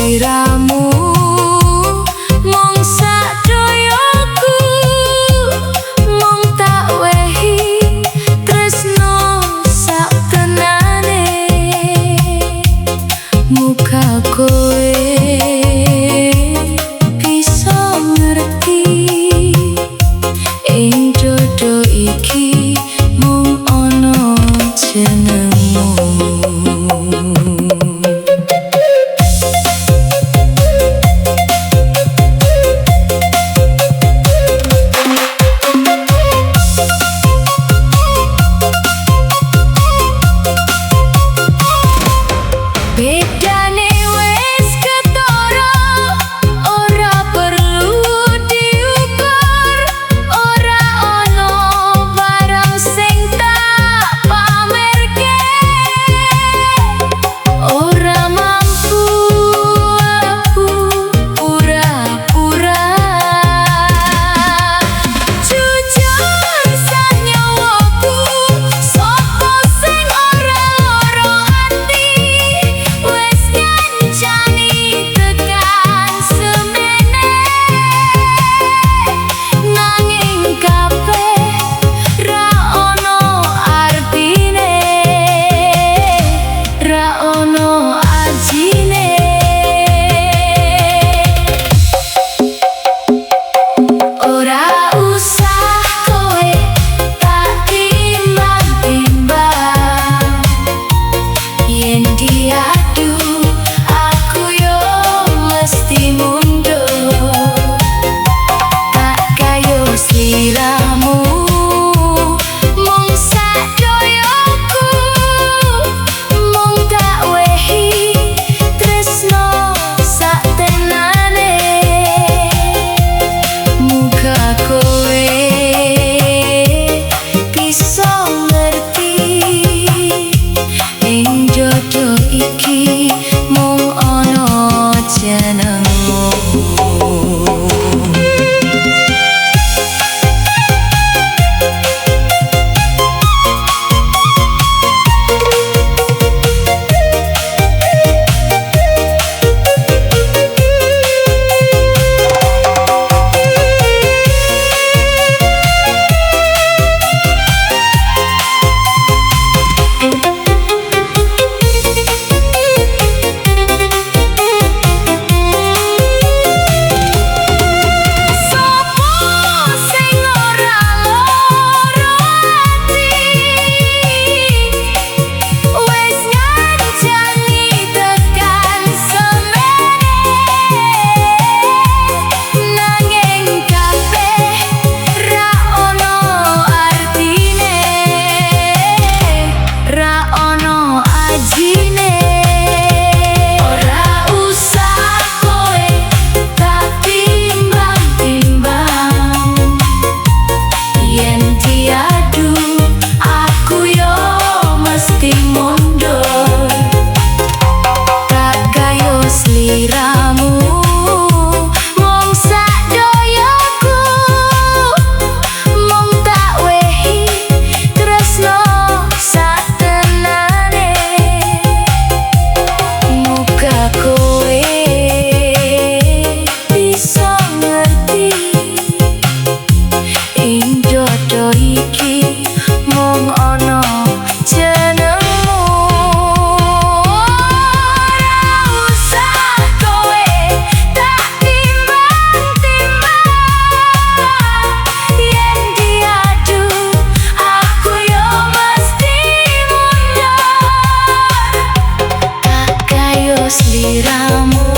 Sliramu mung sak doyaku, mung tak wehi tresno sak tenane. Muga kowe bisa ngerti ing dodo iki mung ana jenengmu. Bedane wis ketara, ora perlu diukur, ora ana barang sing tak pamerke. Ora mampu aku pura-pura. Jujur sanyawaku, sapa sing ora lara ati? Wes ngancani tekan semene, nanging kabeh ra ono artine, ra ono ajine. Ora usah kowe tak timbang-timbang, yen diadu aku yo mesti mundur. Tak kayo sliramu mung sak doyoku, mung tak wehi tresno sak tenane. Muga kowe bisa ngerti ing dodo iki mung ana jenengmu. Sopo sing ora lara ati? Wes ngancani tekan semene, nanging kabeh ra ono artine, ra ono ajine. Ora usah kowe tak timbang-timbang, yen diadu aku yo mesti mundur. Tak kayo sliramu mung sak doyoku, mung tak wehi tresno sak tenane. Muga kowe bisa ngerti ing dodo iki mung ana jenengmu. Ora usah kowe tak timbang-timbang, yen diadu aku yo mesti mundur. Tak kayo sliramu.